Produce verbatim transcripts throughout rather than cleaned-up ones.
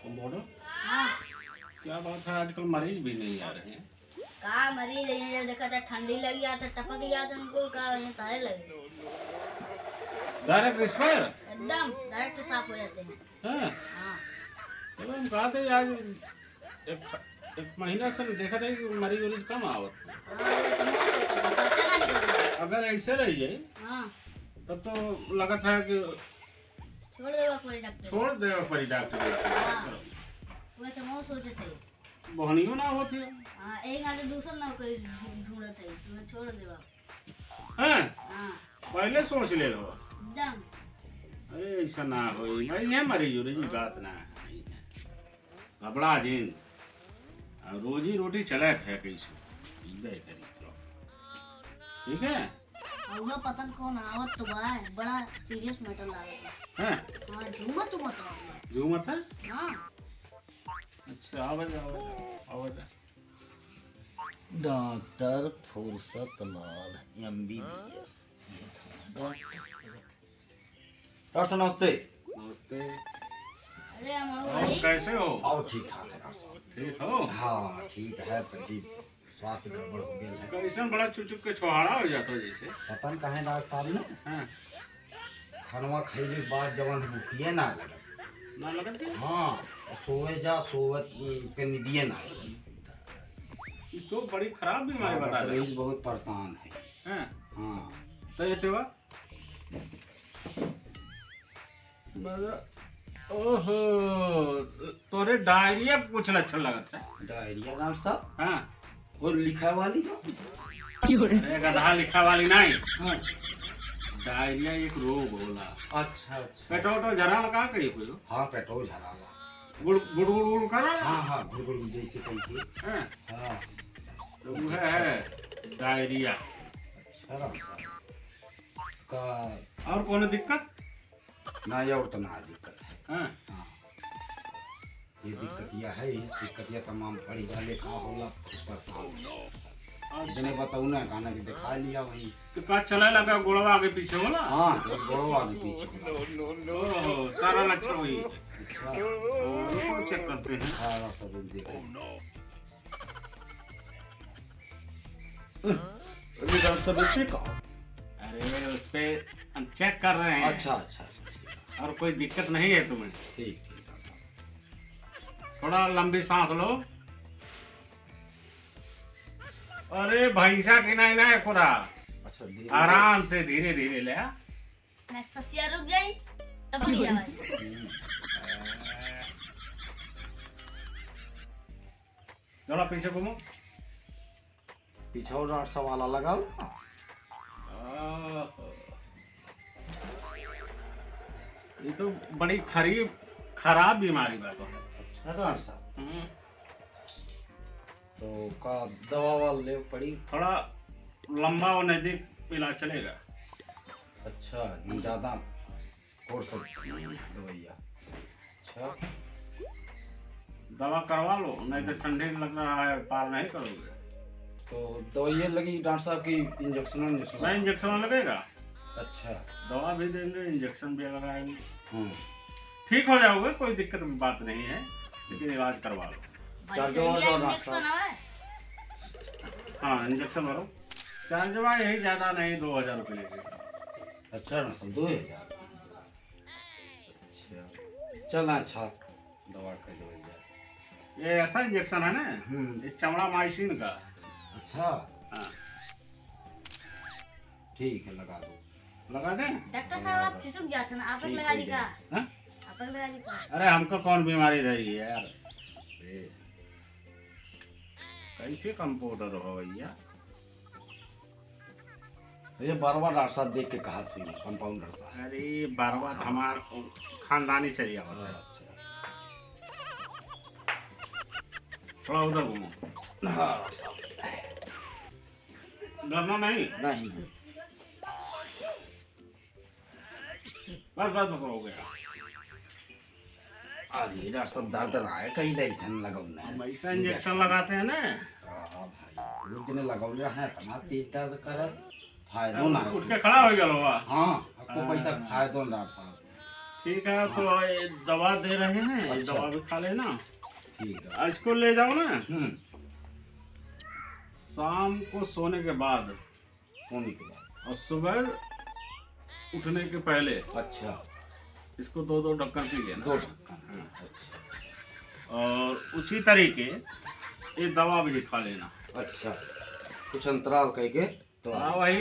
बोलो। हाँ। क्या बात है, आजकल मरीज भी नहीं आ रहे हैं। का मरीज है, ये देखा था, ठंडी लगी आ तो टपक गया था उनको, का ये तारे लगे। डायरेक्ट एक्सपायर? एकदम डायरेक्ट साफ हो जाते हैं। हाँ। हाँ। चलो, हम कहा थे आज एक, एक महीना से देखा था कि मरीज उरीज कम आवत। हाँ, वो तो मौत होता है, बच्चा का निकल गया। अगर ऐसे रह जाए, हाँ। तब तो लगा था कि छोड़ देवा पड़ी डॉक्टर। छोड़ देवा पड़ी डॉक्टर। हाँ। वो तो मौत सोचत है। बहनियो ना होत है। हाँ, एक आदमी दूसर नौकरी ढूंढत है, तो छोड़ देवा। हैं? हाँ। पहले सोच ले लो। एकदम। अरे, ऐसा ना होई भाई, ये मरीज उरीज की बात ना है। घबरा जिन। आ, रोजी रोटी चले है कैसे, इधर करी तो। ठीक है? अउहा पता न कौन आवत तो बा, बड़ा सीरियस मैटर लागत बा। हैं? हाँ, झूमत उमत बा। झूमत है? हाँ। अच्छा, आवा जा, आवा जा, आवा जा। डॉक्टर फुर्सत लाल, एमबीबीएस। डॉक्टर साहब, नमस्ते। नमस्ते। अरे, हम आओ और भाई। कैसे हो? आओ, ठीक ठाक है, डॉक्टर साहब। ठीक हो? हाँ, ठीक है, तकलीफ स्वास्थ्य गड़बड़ हो गया है। कैसन बड़ा चुचुक के छोहाड़ा हो जाता है जैसे? पता न काहे डॉक्टर साहब ने हाँ। खानवा खइले के बाद जवन भूखिए ना लगत। ना लगत के? हाँ, सोवे जा, सोवत, उम, के निदिए ना लगत। ये तो बड़ी खराब बीमारी हाँ, बता डॉक्टर, रहे हो। यही बहुत परेशान है। हाँ। हाँ। तो ये तेवा? मतलब, ओहो, तोरे डायरिया के कुछ लक्षण लगत है। डायरिया डॉक्टर साहब? हाँ। और लिखा वाली हो? अरे गधा, लिखा वाली नहीं। हाँ। डायरिया एक रोग होला। अच्छा, अच्छा। पेटो तो झराला का कही कोई? हाँ, पेटो झराला। गुड़, गुड़, गुड़, गुड़ करा? हाँ, हाँ, गुड़, गुड़ जैसे कैसे? हाँ। हाँ। तो वो है, है डायरिया। अच्छा, डॉक्टर साहब। का और कोनो दिक्कत? ना, ये और तो ना दिक्कत है। हाँ। हाँ। ये दिक्कतिया है, ये दिक्कतिया तमाम पड़ी वाले का होला, परेशान। अच्छा। जने बताऊ ना, कहना कि दिखा लिया वहीं। तो का चले लगा, गोड़वा आगे पीछे होला? हाँ, तो गोड़वा आगे पीछे होला। ओहो, सारा लक्षण वही है। अच्छा। हाँ, रुको, चेक करते हैं। हाँ, सब देखो। अभी डॉक्टर साहब, इतने का? अरे, उस पे हम चेक कर रहे हैं। अच्छा, अच्छा, अच्छा। और कोई दिक्कत नहीं है तुम्हें। ठीक, ठीक, डॉक्टर साहब। थोड़ा लंबी सांस लो। अरे, भैंसा की नहीं ना, पूरा अच्छा, धीरे, आराम से, धीरे, धीरे ले। मैं ससिया रुक जाई, तब नहीं जावाई। हम्म। थोड़ा पीछे घूमो। पीछे और डॉक्टर साहब वाला लगाओ। आह। ये तो बड़ी खरीब, खराब बीमारी बा तो। अच्छा डॉक्टर साहब। हम्म। तो का दवा वाला ले पड़ी? थोड़ा लंबा और नजदीक इलाज चलेगा। अच्छा, ज्यादा कोर्स दवाइया। अच्छा। दवा करवा लो, नहीं तो ठंडी लग रहा है, पार नहीं करोगे। तो दवाइया लगी डॉक्टर साहब की, इंजेक्शन, इंजेक्शन? नहीं, इंजेक्शन लगेगा। अच्छा। दवा भी देंगे, इंजेक्शन भी लगाएंगे। हम्म। ठीक हो जाओगे, कोई दिक्कत की बात नहीं है, लेकिन इलाज करवा लो। भाई, चार्जो सही है, और डॉक्टर इंजेक्शन साहब। है? हाँ, इंजेक्शन भरो। चार्जवा यही ज्यादा नहीं, दो हजार रुपये लेंगे। अच्छा, ना सब दो हजार। अच्छा, चला, अच्छा, दवा कर दो यार। ये ऐसा इंजेक्शन है ना, हम्म। ये चमड़ा माइसिन का। अच्छा। हाँ। ठीक है, लगा दो। लगा दें? डॉक्टर साहब, आप खिसक जाते ना, आप ठीक लगा हो दी का? जाए। हाँ? आप लगा दी का? अरे, हमको कौन बीमारी धरी है यार? अरे, कैसे कंपाउंडर हो भैया? तो ये बरवा डॉक्टर साहब देख के कहा थी, कंपाउंडर साहब। अरे, बरवा तो हाँ। हमार खानदानी चलिया होता है। अच्छा। थोड़ा उधर घूमो। हाँ, डॉक्टर साहब। डरना नहीं? नहीं। बस, बस, बस, हो गया। अरे, डॉक्टर साहब, दर्द ना है, कहीं ले ऐसा लगौना है। हम ऐसा इंजेक्शन इंजेक्शन। लगाते हैं ना। हाँ, भाई, वो दिन लगौले रहे, इतना तेज दर्द करे, फायदो ना उठ है। के खड़ा हो गया लोग। हाँ, आपको हाँ। पैसा फायदो ना, डॉक्टर साहब। ठीक है, तो हाँ। ये दवा दे रहे हैं, ये अच्छा। दवा भी खा लेना। ठीक है। इसको ले जाओ ना। हम्म। शाम को सोने के बाद। सोने के बाद। और सुबह उठने के पहले। अच्छा। इसको दो दो ढक्कन पी लेना। दो ढक्कन। हाँ। अच्छा। और उसी तरीके ये दवा भी खा लेना। अच्छा। कुछ अंतराल कह के तो हाँ, वही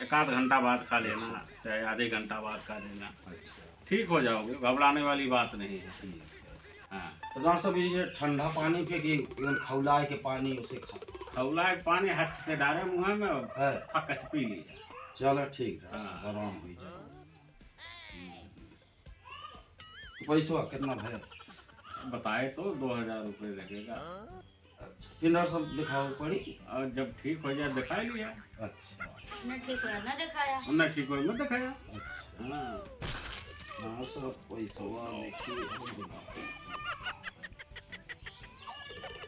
एक आध घंटा बाद खा लेना, अच्छा। चाहे आधे घंटा बाद खा लेना। अच्छा। ठीक हो जाओगे, घबराने वाली बात नहीं है। ठीक है। हाँ। तो डॉक्टर साहब, ये जो ठंडा पानी पे कि एकदम खौलाए के पानी उसे खा? खौलाए के पानी हाथ से डारे मुँह में, हाँ। फक्क से पी लिया। चलो ठीक है, हाँ। आराम हो जाए। तो पैसवा कितना भैया? बताए तो दो हजार रुपये लगेगा। अच्छा, फिर डॉक्टर साहब दिखाओ पड़ी? और जब ठीक हो जाए, दिखा लिया। अच्छा। ना ठीक हो, ना दिखाया। ना ठीक हो, ना दिखाया। अच्छा। हाँ। हाँ, सब पैसवा लेके हम दिखाओ।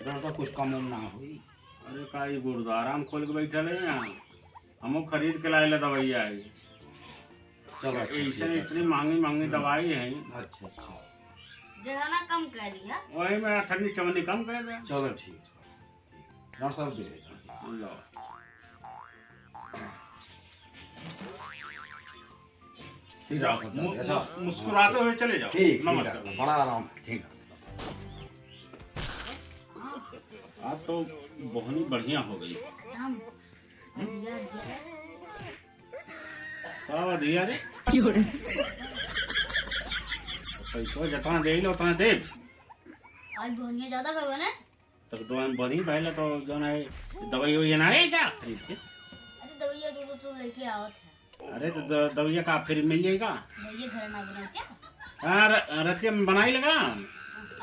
डॉक्टर साहब, कुछ कम उम ना होई? अरे, का ये गुरुद्वारा में खोल के बैठल है यहाँ? हमहू खरीद के लाए ला दवाइया है। चलो, अच्छा, ऐसे ठीक है, इतनी अच्छा। महंगी, महंगी हम्म। दवाई है। अच्छा, अच्छा। जरा ना कम कर लिया। वही में अठन्नी चवन्नी कम कर दे। चलो, ठीक। डॉक्टर साहब, दे दे। लो। ठीक, डॉक्टर साहब, मु-, अच्छा। मुस-, मुस्कुराते हुए चले जाओ। ठीक, ठीक, नमस्कार। डॉक्टर साहब, बड़ा आराम। ठीक, डॉक्टर साहब। आज तो बोहनी बढ़िया हो गई। एकदम। का बा दिया रे? क्यों रे? पैसवा जतना देइल, उतना देब। आज बोहनिया ज्यादा भवा ना? तब तो हम बोहनी भइला तो जौन है, दवाई ववाई ना है का? अरे दवाइया जो तो लेके आवत है। अरे तो द-, दवाइया का फ्री मिल जाएगा? दवाइया घर ना बनाओ क्या? हाँ, र-, रतिया में बनाई लगा।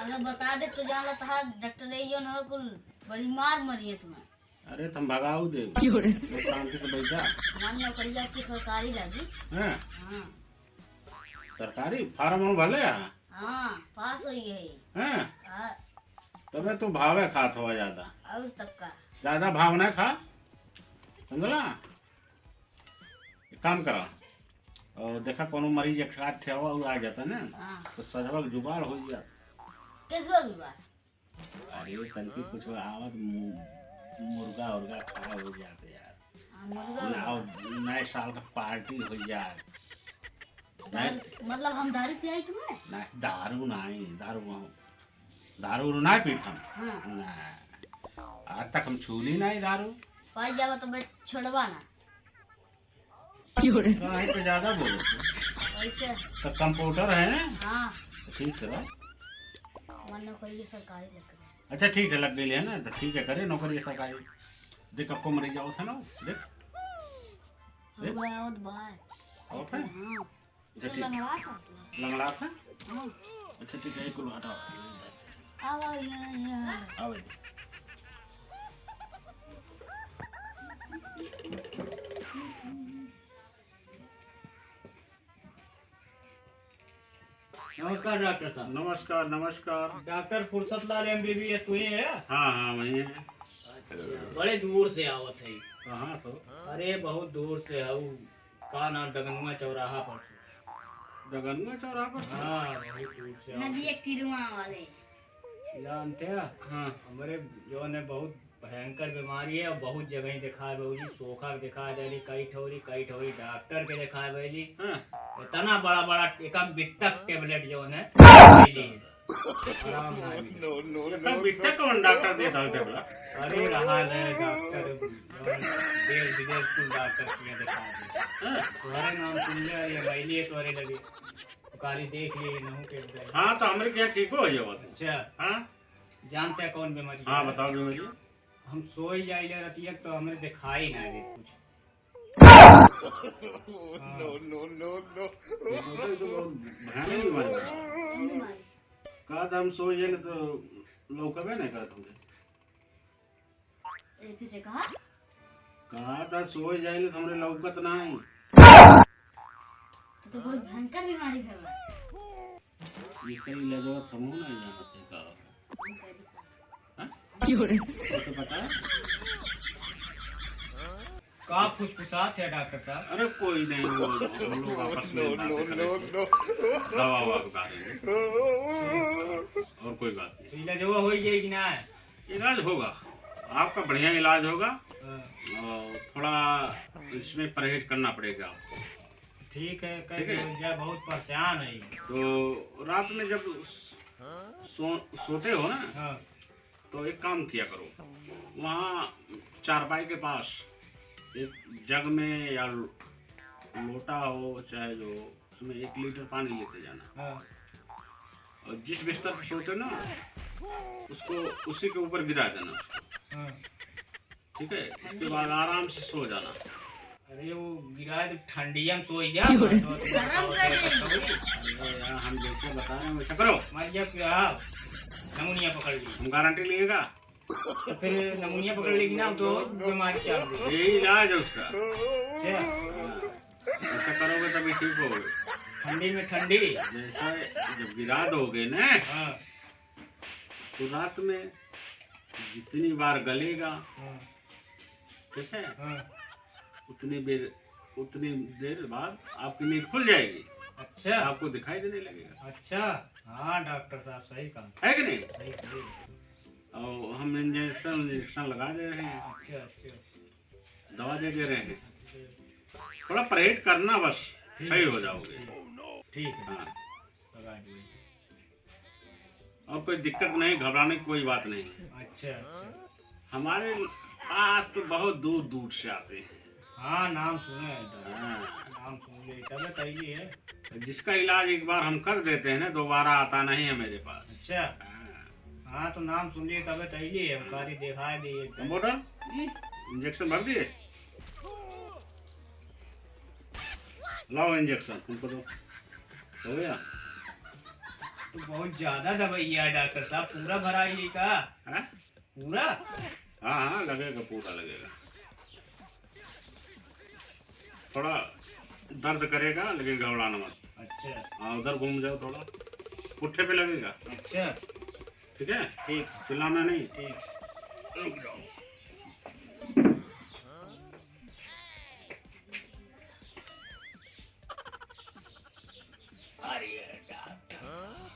अगर बता दे तो जान ला तहार डॉक्टर ये न हो कुल बड़ी मार मरिए तुम्हें। अरे, त हम भगाऊ देब। क्यों रे? लोग शांति से बैठा। हमार नौकरी आपकी सरकारी लागी। हाँ। हाँ। सरकारी फार्म वार्म भरले है? हाँ, पास होई है। हाँ। हाँ। तबे तू भावे खात हवा ज्यादा। और तब का? ज्यादा भाव ना खा, समझला? एक काम करा, और देखा कोनो मरीज एक आध ठे आवा और आ जाता ना, हाँ। तो सजवा के जुगाड़ हो जाता। कैसे जुगाड़? अरे, तनकी कुछ आवत मु-, मुर्गा उर्गा खा हो जात यार। हाँ, मुर्गा ना, उर्गा। और नए साल का पार्टी हो जात। दारू, नहीं। मतलब हम दारू पियाई तुम्हें? ना, दारू नहीं, दारू वहाँ, दारू उरू नहीं पीत हम। हाँ। ना, आज तक हम छूली नहीं दारू। पाई जावा तो बस छोड़वा ना। काहे तो ज्यादा बोलत है? वैसे। तो कंप्यूटर है ना? हाँ। तो ठीक है। मन नौकरी सरकारी लग गई। अच्छा ठीक है, लग गई है ना, तो ठीक है, करे नौकरी सरकारी। देख, कब को मरी जाओ था ना, देख। हम देख। गए और बाहर। और है? हाँ। अच्छा, तो ठीक। लंगड़ा था। लंगड़ा था? हाँ। अच्छा, ठीक है, एक किलो हटाओ। आओ, आओ, यहाँ, यहाँ। आओ इधर। नमस्कार डॉक्टर साहब। नमस्कार, नमस्कार। डॉक्टर फुर्सत लाल एमबीबीएस वही है? हाँ, हाँ, वही है। अच्छा, बड़े दूर से आवत है। कहाँ से? अरे, बहुत दूर से है, उ का नाम, डगनुआ चौराहा पर से। डगनुआ चौराहा पर से? हाँ, बहुत दूर से आवत नदी है। एक तीरुआ वाले। जानते हैं? हाँ। हमरे जौन है बहुत भयंकर बीमारी है और बहुत जगह दिखाए बउली, सोखा के दिखाए देली, कई ठौरी, कई ठौरी डॉक्टर के दिखाए बउली। हाँ। इतना बड़ा बड़ा एक एक बित्तक टेबलेट जौन है, खइली। आराम ना मिले। No, no, no, no। बित्तक कौन डॉक्टर देता है टेबलेट? अरे रहा है डॉक्टर, जौन देश विदेश कुल डॉक्टर के दिखाए दे। हाँ। तुम्हारे नाम सुन ले, ये मैली है तुम्हारे लगे। कारी देख लिए, नहू के दे। हाँ, तो हमरे क्या ठीक हो जावा तू? अच्छा। हाँ? जानते हैं कौन बीमारी हाँ, है? बताओ बीमारी। हम सोई जाइले रतिया तो हमें दिखाई ना दे कुछ। No, no, no, no। ये तो, ये तो बहुत भयानक बीमारी है। कहा था हम सोई जाइले तो लौकबे नहीं करत हमके। ए, फिर से कहा? कहा था सोए जाइले तो हमरे लौकत नाही। तो, तो बहुत भयंकर बीमारी है बा। ये कई लगे समूह नहीं जाना चाहिए का। हम कह दी का? हाँ? क्यों रे? तो पता है? का फुसफुसात है डॉक्टर साहब? अरे कोई नहीं, वो हम लोग आपस में बातें कर रहे थे। दवा ववा के बारे में। और कोई बात नहीं। तो इलाजवा होई जाई कि ना? इलाज होगा, आपका बढ़िया इलाज होगा। हाँ। और थोड़ा इसमें परहेज करना पड़ेगा आपको। ठीक है, कर ठीक है। दिया जाए, बहुत परेशान है। तो रात में जब सो-, सोते हो ना, हाँ। तो एक काम किया करो, वहाँ चारपाई के पास एक जग में या लो-, लोटा हो, चाहे जो, उसमें एक लीटर पानी लेते जाना। हाँ। और जिस बिस्तर पर सोते ना, उसको, उसी के ऊपर गिरा देना। हाँ। ठीक है, इसके बाद आराम से सो जाना। अरे वो गिरा दे, ठंडिया में सोई जा। गरम कर दे। अरे यार, हम जैसे बता रहे हैं वैसा करो। मर जा क्या? नमूनिया पकड़ ली। हम गारंटी लिएगा। तो फिर नमूनिया पकड़ लेगी ना, तो बीमारी चालू हो। यही इलाज है उसका। क्या? हाँ। ऐसा करोगे तभी ठीक होगे। ठंडी में ठंडी। जैसा जब गिरा दोगे ना, हाँ। तो रात में जितनी बार गलेगा, हाँ। ठीक है? हाँ। उतनी देर, उतनी देर बाद आपकी नींद खुल जाएगी। अच्छा। आपको दिखाई देने लगेगा। अच्छा, हाँ डॉक्टर साहब, सही कहा। है कि नहीं? सही, सही। और हम इंजेक्शन, इंजेक्शन लगा दे रहे हैं। अच्छा, अच्छा। दवा दे दे रहे हैं। अच्छा। थोड़ा परहेज करना बस, ठीक। सही हो जाओगे। ठीक है। हाँ। लगा दिए। और कोई दिक्कत नहीं, घबराने की कोई बात नहीं। अच्छा, अच्छा। हमारे पास तो बहुत दूर दूर से आते हैं। हाँ, नाम सुना है इधर। हाँ। नाम सुन ले, तबे कैली है। जिसका इलाज एक बार हम कर देते हैं ना, दोबारा आता नहीं है मेरे पास। अच्छा। हाँ। हाँ, तो नाम सुन लिए, तबे कैली है, हम कारी दिखा दिए एकदम। कंपाउंडर, हम्म। इंजेक्शन भर दिए? लाओ इंजेक्शन, तुमको दो। हो गया? तो बहुत ज्यादा दवाई है डॉक्टर साहब, पूरा भराई है का? हैं? पूरा? हाँ, हाँ, लगेगा, पूरा लगेगा। थोड़ा दर्द करेगा, लेकिन घबराना मत। अच्छा। हाँ, उधर घूम जाओ थोड़ा, पुट्ठे पे लगेगा। अच्छा। ठीक है? ठीक। चिल्लाना नहीं। ठीक। रुक जाओ। अरे डॉक्टर साहब।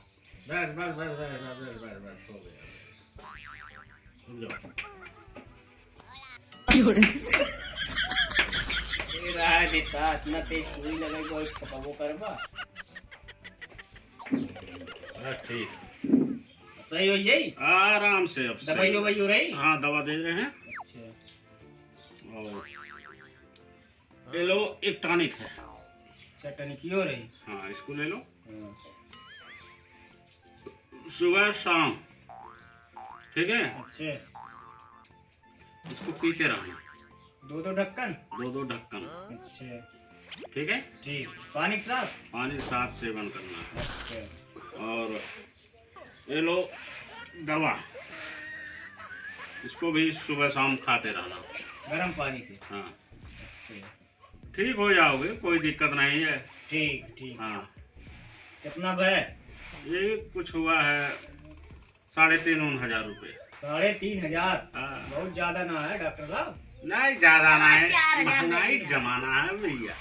बस, बस, बस, हो गया। रुक जाओ। ए, रहा दे का, इतना तेज सुई लगे, कोई खपबो करबा। बस ठीक। सही हो जाई? आराम से अब सही दवाई हो। ववाई हो रही? हाँ, दवा दे रहे हैं। अच्छा। और ये लो, एक टॉनिक है। अच्छा, टॉनिक ही हो रही? हाँ, इसको ले लो। हाँ। सुबह शाम, ठीक है? अच्छा। इसको पीते रहना। दो दो ढक्कन? दो दो ढक्कन। अच्छा। ठीक है? ठीक। पानी के साथ? पानी के साथ सेवन करना है। अच्छा। और ये लो दवा, इसको भी सुबह शाम खाते रहना। गरम पानी से? हाँ। अच्छा। ठीक हो जाओगे, कोई दिक्कत नहीं है। ठीक, ठीक। हाँ। कितना भय? ये कुछ हुआ है साढ़े तीन उन हजार रुपये। साढ़े तीन हजार? हाँ। बहुत ज्यादा ना है डॉक्टर साहब? नहीं, ज्यादा ना है, चार हजार महंगाई का जमाना है भैया,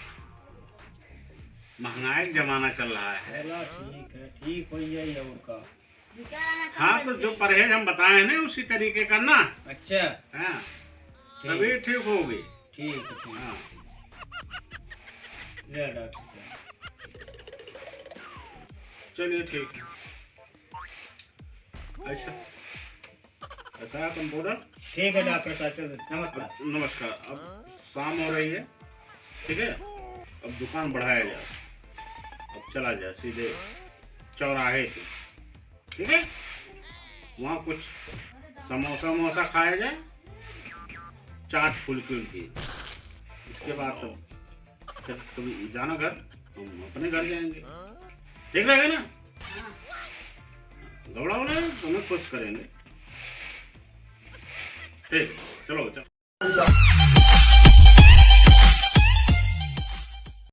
महंगाई का जमाना चल रहा है। चलो ठीक है, ठीक हो जाए और का। हाँ, तो जो परहेज हम बताए हैं ना, उसी तरीके करना। अच्छा। हाँ, ठीक। तभी ठीक होगी। ठीक है, ठीक। हाँ। ले डॉक्टर साहब। चलिए, ठीक है। अच्छा, बताया कंपाउंडर? ठीक है डॉक्टर साहब, चलो, नमस्कार। नमस्कार। अब शाम हो रही है, ठीक है, अब दुकान बढ़ाया जाए, अब चला जाए सीधे चौराहे पे, ठीक है, वहाँ कुछ समोसा वमोसा खाया जाए, चाट फुल्की उल्की, इसके बाद तब फिर तुम जाना घर, हम अपने घर जाएंगे, ठीक रहेगा ना? घबराओ ना, तुम्हें खुश करेंगे। ठीक, चलो, चलो।